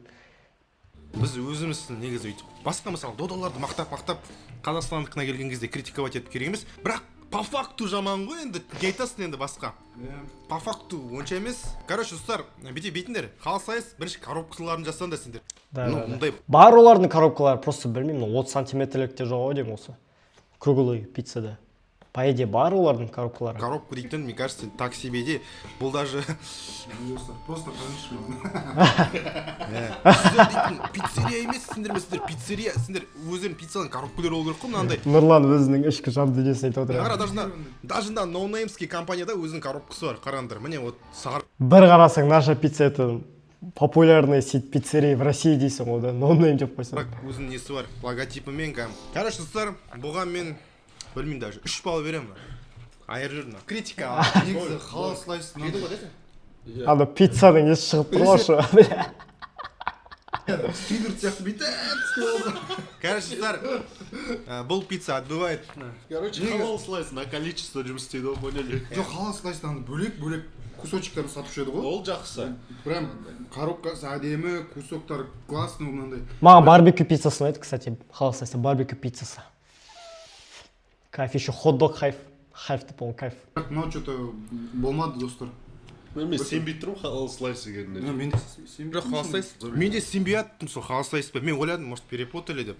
Біз өзіміз негізі өйтіп басқа, мысалы, додаларды мақтап мақтап, қазақстандікіне келген кезде критиковать етіп керек емес. Бірақ по факту жаман ғой енді, не айтасың енді басқа? Иә. По факту онша емес. Короче, достар, бүйте бүйтіңдер, Халал Слайс, бірінші коробкаларын жасаңдар сендер. Да, ну да, да. Мындай Бар олардың коробкалары, просто білмеймін, 30 сантиметрлік те жоқ ау деймін осы. Круглый пиццада. По идее, бар олардың коробкалары. Коробка дейтін, мне кажется, так себе де бұл даже. Достар, просто қараңызшы мынаны. Сіздер дейтін пиццерия емессіңдер ме? Сіздер пиццерия, сендер өздерің пиццаның коробкалары болу керек қой мынандай. Нұрлан өзінің ішкі жан дүниесін айтып отыр. Қара, даже мына ноунеймский компанияда өзінің коробкасы бар, қараңдар, міне, вот сары. Бір қарасаң, наша пицца — это популярная сеть пиццерий в России дейсің ғой да, ноунейм деп қойсаң. Өзінің несі бар, логотипімен кәдімгі. Короче, достар, бұған мен білмеймін, даже 3 балл беремін, айырып жүрмін мына критика. Негізі Халал Слайс мынандай Ана пиццаның несі шығып тұр ғой шы. Сквидвард сияқты бүйтіп істеп алған. Короче, достар, бұл пицца отбивает. Короче, Халал Слайс на количество жұмыс істейді ғой, поняли? Жоқ, Халал Слайстан бөлек бөлек кусочектарын сатушы еді ғой. Ол жақсы. Прям коробкасы әдемі, кусоктары классный мынандай. Маған барбекю пиццасы ұнайды, кстати, Халал Слайста барбекю пиццасы. Кайф, еще хот дог хайф. Хайф деп, по кайф. Бірақ мынау че то болмады, достар. Мен сенбей тұрмын Халал Слайс дегеніне. Ну, мен де сенбей Жоқ, Халал Слайс, мен де сенбей жаттым сол Халал Слайс па. Мен ойладым, может, перепутали деп.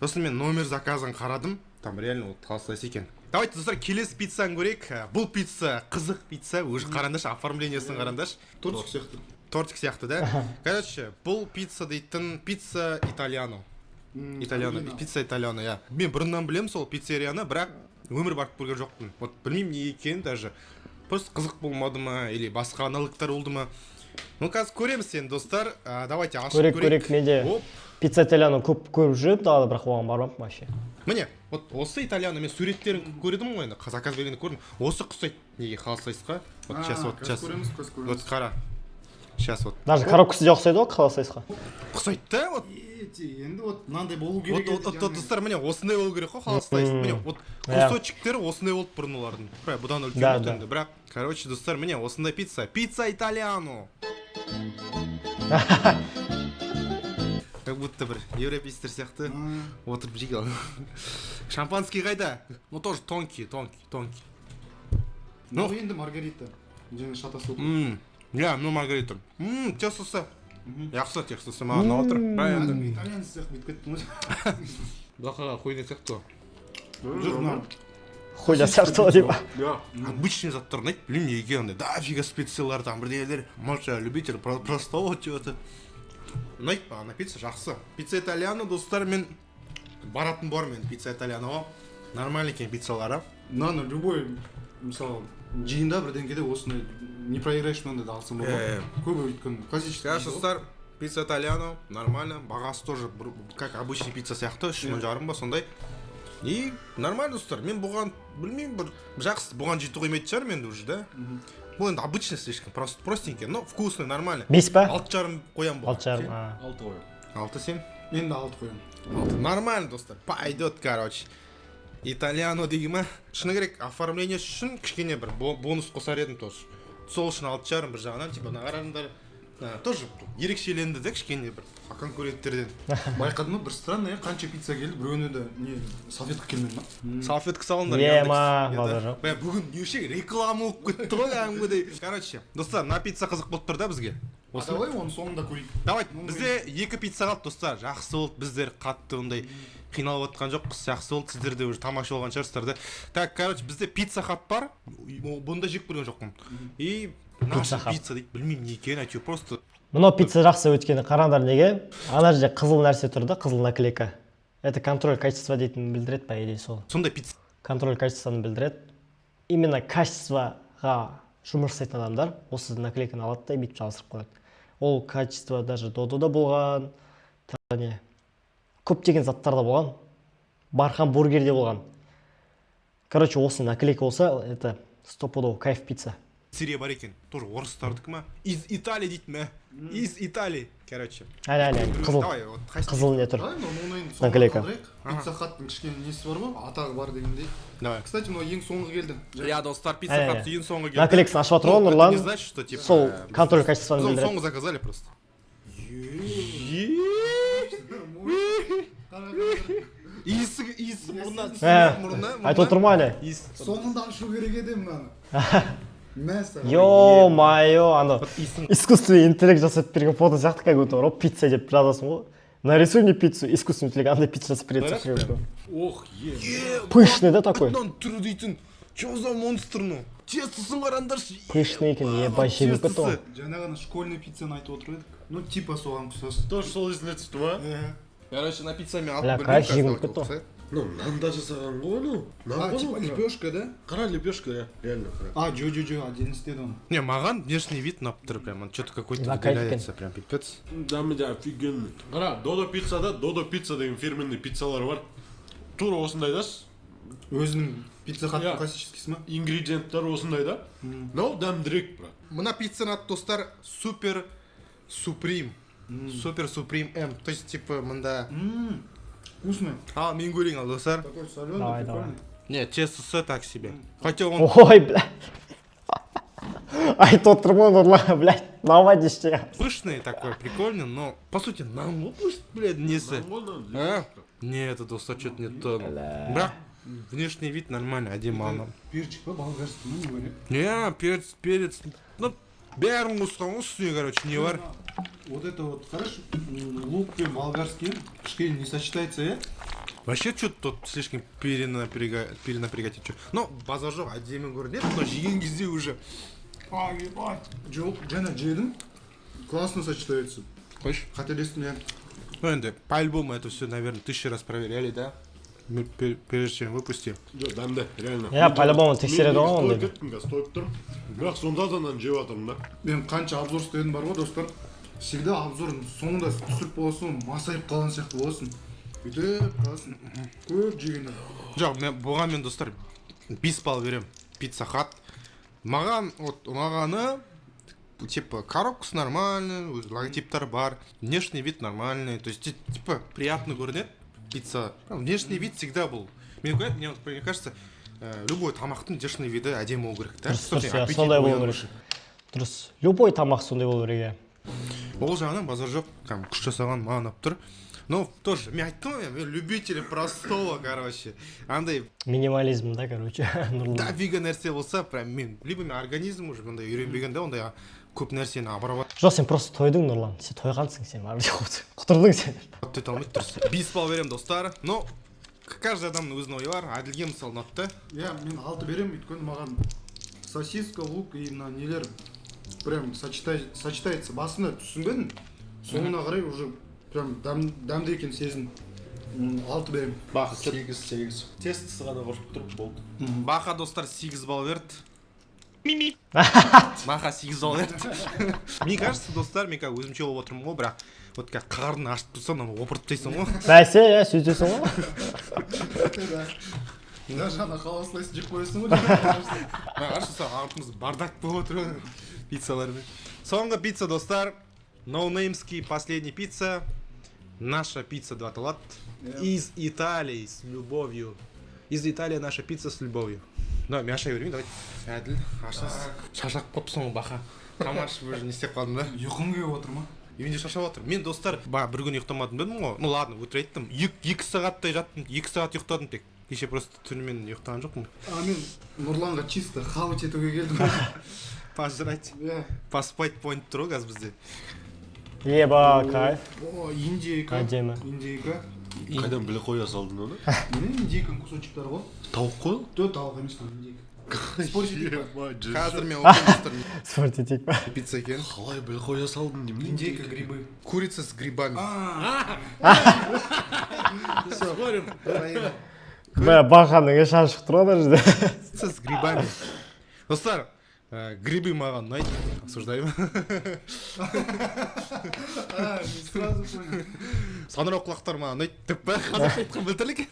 Сосын мен номер заказын қарадым, там реально вот Халал Слайс екен. Давайте, достар, келесі пиццаны көрейік. Бұл пицца қызық пицца уже, қараңдаршы, оформлениесін қараңдаршы. Тортик сияқты. Тортик сияқты да. Короче, бұл пицца дейтін пицца итальяно, итальяно, пицца итальяно. Иә, мен бұрыннан білемін сол пиццерияны, бірақ өмір барып көрген жоқпын. Вот білмеймін не екенін даже, просто қызық болмады ма или басқа аналогтар болды ма. Ну, қазір көреміз енді, достар. Давайте ашып Көрейік, көрейік, мен де Оп. пицца итальяно көп көріп жүремін далада, бірақ оған бармаппын вообще. Міне, вот осы итальяно. Мен суреттерін көрдім ғой енді, заказ бергенде көрдім, осы ұқсайды неге, Халал Слайсқа. Вот сейчас, вот сейчас. Көреміз, қазір көреміз. Вот қара, сейчас вот. Даже коробкасы де ұқсайды ғой Халал Слайсқа. Ұқсайды да, вот. Енді вот мынандай болу Вот, керек вот, еді вот, жаңағы. Достар, міне, осындай болу керек қой Халал Слайс. Міне, вот Иә. Кусочектері осындай болды бұрын олардың, бірақ бұдан үлкен Да, болды да. енді. Бірақ, короче, достар, міне, осындай пицца, пицца итальяно. Как будто бір европейцтер сияқты отырып жей. Шампанский қайда? Ну, тоже тонкий, тонкий, тонкий. Ну енді маргарита жаңа шатасып отыр. Иә, ну, маргарита. Тестосы жақсы, тестосы маған ұнап отыр. Бірақ енді Итальянец сияқты бүйтіп кеттің ғой. Бұлақаға хуйня сияқты ғой. Жоқ, мына Хуйня сияқты ғой деп. Иә. Обычный заттар ұнайды, білмеймін неге, андай дофига специялар там, бірдеңелер. Может, я любитель простого чего то. Ұнайды маған ана пицца, жақсы. Пицца итальяно, достар, мен Баратын бармын енді Пицца Итальяноға. Нормально екен пиццалары. Мынаны любой, мысалы, жиында, бірдеңкеде осындай не проиграешь, мынандайды алсам болады. Көбі, өйткені классический. Короче, достар, Пицца Итальяно нормально, бағасы тоже как обычный пицца сияқты, 3,5 мың ба, сондай. И нормально, достар. Мен бұған, білмеймін, бір жақсы, бұған жете қоймайтын шығармын енді уже, да. Бұл енді обычный слишком, просто простенький, но вкусный, нормально. 5 па? 6,5 қоямын бұған. 6,5. А. 6 қоямын. 6, сен? Мен де 6 қоямын. 6. Нормально, достар. Пойдет, короче. Итальяно деген ма? Шыны керек, оформление үшін кішкене бір бонус қосар едім тоже. Сол үшін 6,5 бір жағынан, типа, мына қараңдар, тоже ерекшеленді да кішкене бір конкуренттерден. Байқадың ба, бір странно, иә, қанша пицца келді, біреуіне де не салфетка келмеді ма? Салфетка салыңдар. Ема, Яндекс. базар жоқ. Бә, бүгін неше реклама болып кетті ғой кәдімгідей. Короче, достар, мына пицца қызық болып тұр да бізге. А давай оны соңында көрейік. Давай, бізде екі пицца қалды, достар. Жақсы болды, біздер қатты ондай қиналып жатқан жоқпыз. Жақсы болды, сіздер де уже тамақ ішіп алған шығарсыздар да. Так, короче, бізде Пицца Хат бар. Бұны да жеп көрген жоқпын. И наша Пицца Хат. пицца дейді, білмеймін не екенін, әйтеуір просто. Мынау пицца жақсы, өйткені қараңдар, неге ана жерде қызыл нәрсе тұр да, қызыл наклейка. Это контроль качества дейтінін білдіреді, по идее, сол. Сондай пицца Контроль качествоны білдіреді. Именно качествоға жұмыс жасайтын адамдар осы наклейканы алады да, бүйтіп жабыстырып қояды. Ол качество даже Додода болған, тағы не, көптеген заттарда болған, Бархан Бургерде болған. Короче, осы наклейка болса, это стопудово кайф пицца. Пиццерия бар екен, тоже орыстардікі ма, из Италии дейді ме, из Италии, короче. Әлі, әлі, әлі, қызыл. Давай, вот қайсы? Қызыл не тұр? Давай оны енді соңына Наклейка. қалдырайық. Пицца Хаттың кішкене несі бар ғой, атағы бар дегендей. Давай. Кстати, мынау ең соңғы келді. Иә, достар, Пицца Әлі, Хат әлі. ең соңғы келді. Наклейкасын ашып жатыр ғой Ну, это Нұрлан. не значит, что типа Сол контроль качествоны біз оны білдіреді. соңғы заказали просто. Қара, қара. Иісі, иісі мұрнынан. Ә, Мұрнынан. айтып отырмын ғой әлі. Иіс. Соңында ашу керек еді мынаны. Мәссаған. Ё-моё, анау Иісін. искусственный интеллект жасап берген фото сияқты, как будто бар ғой, пицца деп жазасың ғой, «Нарисуй мне пиццу», искусственный интеллект андай пицца жасап беретін сияқты, как будто. Ох, е. Пышный да такой. Мынаның түрі дейтін, че за монстр мынау? Тестосын қараңдаршы. Пышный екен, ебать, жегім кетті ғой. Жаңа ғана школьный пиццаны айтып отырып едік, ну типа соған ұқсас. Тоже сол есіне түсті ма? Иә. Короче, на пиццамен алып Бля, білмеймін кайф, қазір жегім давайте кетті ғой. оқысай. Ну, нанда жасаған ғой, ну. Нан А, ғой, типа ну, қара. лепешка да? Қара, лепешка, иә, реально, қара. А, жо, жо, жо, отдельно істеді оны. Не, маған внешний вид ұнап тұр прям, он что-то какой-то Да, кайф екен. выделяется, прям пипец. Дәмі де офигенный. Қара, Додо Пиццада, Додо Пицца деген фирменный пиццалар бар. Тура осындай да. Өзінің Пицца Хаттың Иә. классическийсі ма? Ингредиенттер осындай да. Мынау дәмдірек, брат. Мына пиццаның аты, достар, Супер Суприм. Супер Суприм М. То есть, типа, мында. Вкусный. А, мен көрейін ал, достар. Такой соленый, Давай, прикольный. Не, тестосы так себе. Хотя он Ой, бля, айтып отырмын ғой, Нұрлан, блядь, мынау дешті. пышный такой, прикольный, но по сути нан ғой, пусть, блядь, несі. Нан ғой, нан, А? Не, это, достар, что-то не то. Бірақ внешний вид нормально, әдемі ана. Перчик па, болгарский ма, не говори. Не, перец, перец. Ну, бәрін қосқан ғой үстіне, короче, не бар. Вот это вот, хорошо, лук пен болгарский кішкене не сочетается, иә? Вообще что-то тут слишком перенапрягать что. Но базар жоқ, әдемі көрінеді, но жеген кезде уже. А, ебать. Жоқ, жаңа жедім. Классно сочетается. Қойшы. Қателестім, иә. Ну, енді, по-любому это все, наверное, тысячу раз проверяли, да? Мы прежде чем выпустим. Жоқ, дәмді, реально. Иә, по-любому тексереді ғой Мен ондайды. тойып кеттім қазір, тойып тұрмын. Бірақ сонда да нан жеп жатырмын да. Мен қанша обзор істедім бар ғой, достар. Всегда обзордың соңында түсіріп боласың, масайып қалған сияқты боласың. Бүйтіп қаласың. Көп жегенде. Жоқ, мен бұған, мен, достар, 5 балл беремін. Пицца Хат. Маған вот ұнағаны, типа, коробкасы нормальный, өзі логотиптар бар, внешний вид нормальный, то есть типа приятно көрінеді пицца. Внешний вид всегда был. Мне кажется, любой тамақтың внешний виді әдемі болу керек та. Дұрыс, Чтобы дұрыс, сен иә, аппетит сондай болу ояну керек. үшін. Дұрыс, любой тамақ сондай болу керек, иә. Ол жағынан базар жоқ, кәдімгі күш жасаған маған ұнап тұр. Но тоже, мен айттым ғой, мен любитель простого, короче. Андай Минимализм да, короче, Нұрлан. Дофига нәрсе болса, прям мен, либо мен организм уже мындай үйренбеген да, ондай көп нәрсені обрабатывать Жоқ, сен просто тойдың, Нұрлан, сен тойғансың, сен құтырдың сен. ете алмайды дұрыс. 5 балл беремін, достар. Но каждый адамның өзінің ойы бар. Әділге, мысалы, ұнады да. Иә, мен 6 беремін, өйткені маған сосиска, лук и мына нелер прям сочетается. Басында түсінбедім, соңына қарай уже прям дәмді екенін сездім. 6 беремін. Баха. 8, 8. Тестосы ғана құрып тұр, болды. Баха, достар, 8 балл берді. Баха 8 балл берді. Мне кажется, достар, мен қазір өзімше болып отырмын ғой, бірақ вот қазір қарның ашып тұрса, мынаны опырып тастайсың ғой. Бәсе, иә, сөйтесің ғой. Даже ана халал слайс жеп қоясың ғой. Мына қарашы, достар, артымыз бардак болып отыр ғой пиццалармен. Соңғы пицца, достар, ноунеймский последний пицца, «Наша пицца» деп аталады. Из Италии с любовью, из Италии наша пицца с любовью. Да, мен аша берейін, давайте. Әділ ашасыз, шаршап қалыпсың ғой, Баха. Тамақ ішіп уже не істеп қалдым да. Ұйқым келіп отыр ма? Мен де шаршап жатырмын. Мен, достар, бағана бір күн ұйықтамадым дедім ғой. Ну ладно, өтірік айттым. 2 сағаттай жаттым, 2 сағат ұйықтадым тек. Кеше просто түнімен ұйықтаған жоқпын. А мен Нұрланға чисто хавать етуге келдім. Пожрать. Иә. Поспать point тұр ғой қазір бізде. Еба, кайф. О, индейка. Әдемі. Индейка. Қайдан біле қоя салдың оны? Міне, индейканың кусочектары ғой. Тауық қой. Жоқ, тауық емес, мына индейка. Спорить етейік па? Қазір мен оқимын, достар, Спорить етейік па? не пицца екен. Қалай біле қоя салдың деймін. Индейка, грибы. Курица с грибами. Спорим. Бә, Баханың іші ашық тұр ғой ана жерде. Пицца с грибами. Достар, грибы маған ұнайды. Осуждаю. А, мен сразу понял. Саңырауқұлақтар маған ұнайды деп па, қазақша айтқан біртүрлі екен.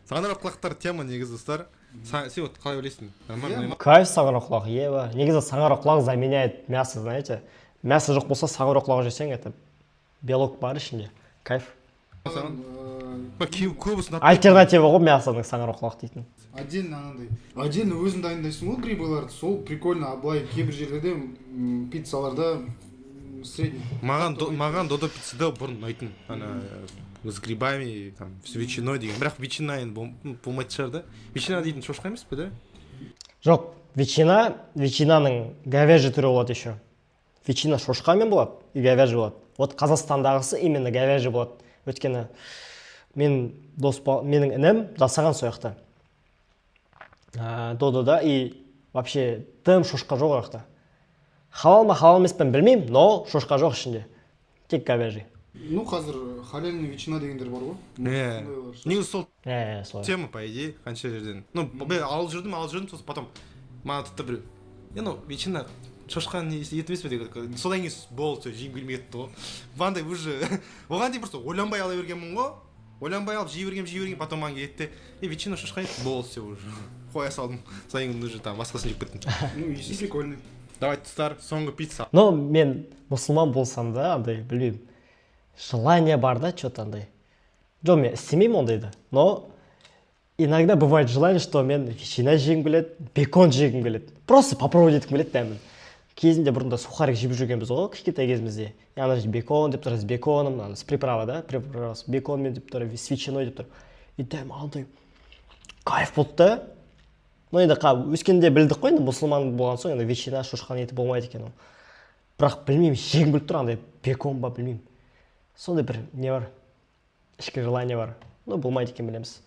Саңырауқұлақтар тема негізі, достар. Сен вот қалай ойлайсың? Нормально ұнай ма? Кайф саңырауқұлақ, еба. Негізі саңырауқұлақ заменяет мясо, знаете. Мясо жоқ болса, саңырауқұлақ жесең, это белок бар ішінде. Кайф. Саған? Ба, көбісі ұнатпайды. Альтернатива ғой мясоның саңырауқұлақ дейтін. Отдельно анандай, отдельно өзің дайындайсың ғой грибыларды, сол прикольно. А былай кейбір жерлерде пиццаларда средний. Маған Додо пиццада бұрын ұнайтын ана с грибами, там, с ветчиной деген. Бірақ ветчина енді болмайтын шығар да. Ветчина дейтін шошқа емес пе, да? Жоқ, ветчина, ветчинаның говяжий түрі болады еще. Ветчина шошқамен болады и говяжий болады. Вот Қазақстандағысы именно говяжий болады. Өйткені мен дос менің інім жасаған сол жақта. Додода, и вообще дым шошқа жоқ ол жақта. Халал ма, халал емес пе, білмеймін, но шошқа жоқ ішінде. Тек говяжий. Ну, қазір халяльный ветчина дегендер бар ғой. Иә. Сондайлар. Негізі сол Иә, солай. тема, по идее, қанша жерден. Ну, мен алып жүрдім, алып жүрдім, сосын потом маған тіпті біреу: «Е, ну, ветчина шошқаның еті емес пе?» – деген. Содан кейін болды, все, жегім келмей кетті ғой. Андай уже оған дейін просто ойланбай ала бергенмін ғой. Ойланбай алып жей бергенмін, жей бергенмін, потом маған келеді де: «Е, ветчина шошқа еті», болды, все, уже қоя салдым. Содан кейін уже там басқасын жеп кеттім. Ну, иісі прикольный. Давайте, достар, соңғы пицца. Но мен мұсылман болсам да, андай, білмеймін, желание бар да, че то андай. Жоқ, мен істемеймін ондайды, но иногда бывает желание, что мен ветчина жегім келеді, бекон жегім келеді, просто попробовать еткім келеді дәмін. Кезінде бұрында сухарик жеп жүргенбіз ғой кішкентай кезімізде, и ана жерде бекон деп тұр, с беконом, ана с приправа да, приправа с беконмен деп тұр, с ветчиной деп тұр, и дәмі андай кайф болды да. Ну енді өскенде білдік қой енді, мұсылман болған соң енді ветчина шошқаның еті болмайды екен ол. Бірақ білмеймін, жегім келіп тұр андай бекон ба, білмеймін, сондай бір не бар, ішкі желание бар. Ну, болмайды екен, білеміз.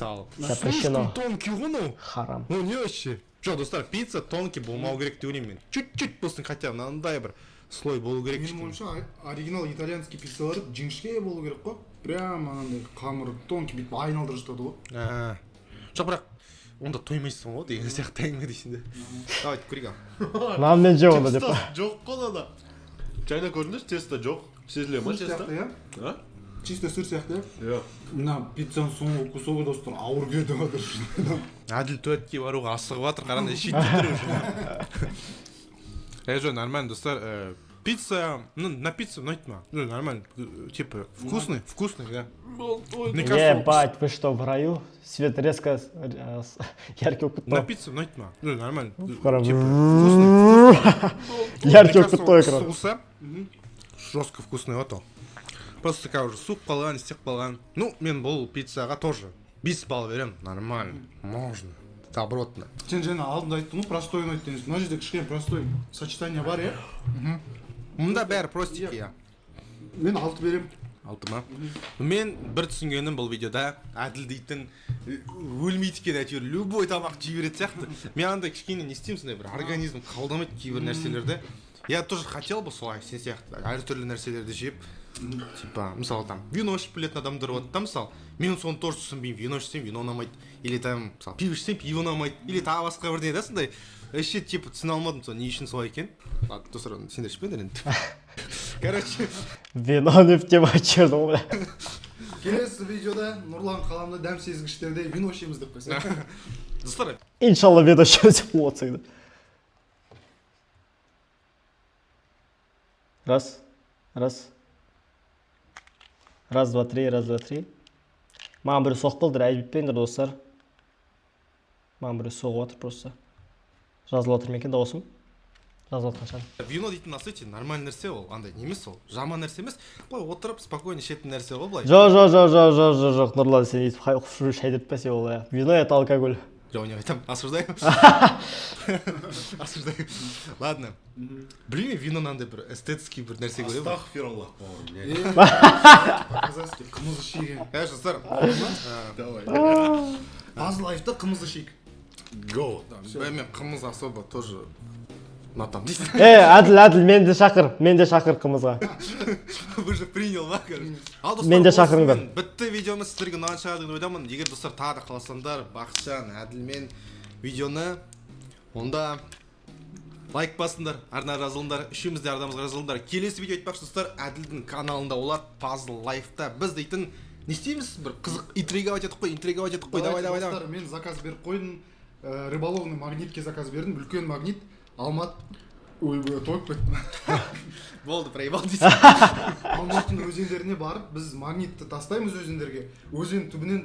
Ал. Запрещено. Слишком тонкий ғой мынау. Харам. Ну не вообще. Жоқ, достар, пицца тонкий болмау керек деп ойлаймын мен. Чуть-чуть болсын, хотя бы мынандай бір слой болу керек Менің кішкене. ойымша, оригинал итальянский пиццалар жіңішке болу керек қой, прям анандай қамыры тонкий, бүйтіп айналдырып жатады ғой. А, жоқ, бірақ онда тоймайсың ғой деген сияқты әңгіме дейсің де. Давайте көрейік ал. Нанмен же онда деп. Тесто жоқ қой мынада. Жайна, көрдіңдерші, тесто жоқ. Сезіле ма Сыр тесто? сияқты, иә. А? Чисто сыр сияқты, иә. Иә. Мына пиццаның соңғы кусогы, достар, ауыр кетіп жатыр. Әділ туалетке баруға асығып жатыр, қараңдар, шетте тұр уже. Е, жоқ, нормально, достар. Пицца, ну, на пиццу ұнайды маған. Ну, нормально, типа, вкусный, вкусный, да. Мне кажется, Ебать, вы что, в раю? Свет резко яркий болып на кетті. пиццу ұнайды маған. Ну, нормально. Қара. Типа, вкусный. Яркий Мне болып кетті кажется, ғой экран. соусы жестко вкусный вот ол. Просто такая уже суып қалған, істеп қалған. Ну, мен бұл пиццаға тоже 5 балл беремін. Нормально, можно, добротно. Сен жаңа алдында айттың ғой, простой ұнайды деген. Мына жерде кішкене простой сочетание бар, иә. Мұнда бәрі простенький, иә. Мен 6 беремін. 6 ма? Мен бір түсінгенім, бұл видеода Әділ дейтін өлмейді екен, әйтеуір любой тамақ жей беретін сияқты. Мен андай кішкене не істеймін, сондай бір организм қабылдамайды кейбір нәрселерді. Я тоже хотел бы солай сен сияқты әртүрлі нәрселерді жеп. Типа, мысалы, там вино ішіп білетін адамдар болады да. Мысалы, мен соны тоже түсінбеймін: вино ішсем, вино ұнамайды, или там, мысалы, пиво ішсем, пиво ұнамайды, или тағы басқа бірдеңе да. Сондай вообще, типа, түсіне алмадым соны, не үшін солай екен. Ладно, достар, сендер ішпеңдер енді, короче. Вино не в тему черного, бля. Келесі видеода Нұрлан Қаламда дәм сезгіштерде вино ішеміз деп қойса. Достар, Иншалла, вино ішеміз деп отырсың да. Раз, раз. Раз, два, три, раз, два, три. Маған біреу соғып қалды, айып етпеңдер, достар. Маған біреу соғып жатыр просто. Жазылып жатыр ма екен дауысым? Жазылып жатқан шығар. Вино дейтін, на сути, нормальный нәрсе ол, андай не емес, ол жаман нәрсе емес, былай отырып спокойно ішетін нәрсе ғой былай. Жоқ, жоқ, жоқ, жоқ, жоқ, жоқ, жоқ, Нұрлан, сен өйтіп шайдыртпа сен ол, иә. Вино — это алкоголь. Жоқ, не айтамын, осуждаю, осуждаю. Ладно, білмеймін, вино мынандай бір эстетский бір нәрсе көремін. Астағфираллах, бауырым, не? По-казахски қымыз ішейік енді. Конечно, достар. Давай. Пазл лайфта қымыз ішейік. Go. Мен қымыз особо тоже ұнатамын дейсің. Е, Әділ, Әділ, мені де шақыр, мені де шақыр қымызға. Вы же принял ма, короче. Ал, достар, Мен де шақырыңдар. осымен бітті видеомыз. Сіздерге ұнаған шығар деген ойдамын. Егер, достар, тағы да қаласаңдар Бақытжан, Әділмен видеоны, онда лайк басыңдар, арна жазылыңдар, үшеуміз де арнамызға жазылыңдар. Келесі видео, айтпақшы, достар, Әділдің каналында болады, Пазл лайфта. Біз дейтін не істейміз? Бір қызық интриговать етіп қой, интриговать етіп қой, давай, давай, давай. Достар, мен заказ беріп қойдым. Рыболовный магнитке заказ бердім, үлкен магнит. Алмат, ойбай, тойып кеттім. Болды, проебал дейсің. Алматының өзендеріне барып, біз магнитті тастаймыз өзендерге. Өзен түбінен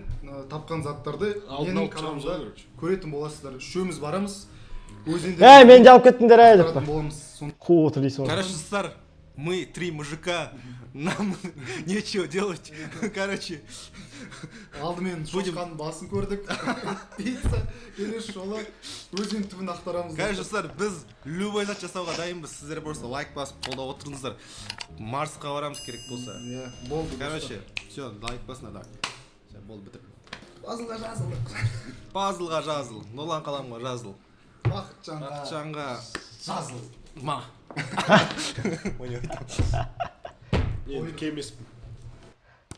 тапқан заттарды Алдын менің алып шығамыз каналымда ғой, короче. көретін боласыздар. Үшеуміз барамыз өзендерге. Ей, мені де алып кеттіңдер, ей, деп Шығаратын па. боламыз. Қуып отыр дейсің ғой. Короче, достар, мы три мужика, нам нечего делать, короче. Алдымен шошқаның басын көрдік, пицца, келесі жолы өзен түбін ақтарамыз. Короче, достар, біз любой зат жасауға дайынбыз. Сіздер просто лайк басып, қолдап отырыңыздар. Марсқа барамыз керек болса. Иә, болды. Короче, все, лайк басыңдар, давай. Все, болды, бітір. Пазлға жазыл. Пазлға жазыл, Нұрлан Қаламға жазыл. Бақытжанға Бақытжанға жазыл. Ма. Енді кемеспін.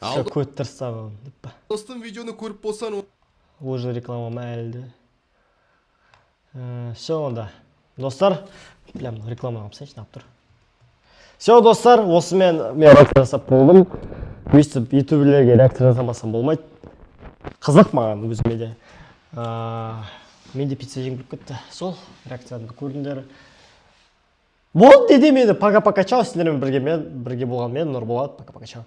Ал, Көт тырысса деп па. достым, видеоны көріп болсаң, Уже реклама ма әлі де? Все онда. Достар, бля, мына реклама алып тастайыншы, неғып тұр. Все, достар, осымен мен реакция жасап болдым. Өйстіп ютуберлерге реакция жасамасам болмайды. Қызық маған өзіме де. Мен де пицца жегім келіп кетті. Сол реакциямды көрдіңдер. Болды дедім енді, пока, пока, чао, сендермен бірге мен, бірге болған мен, Нұрболат, пока, пока, чао.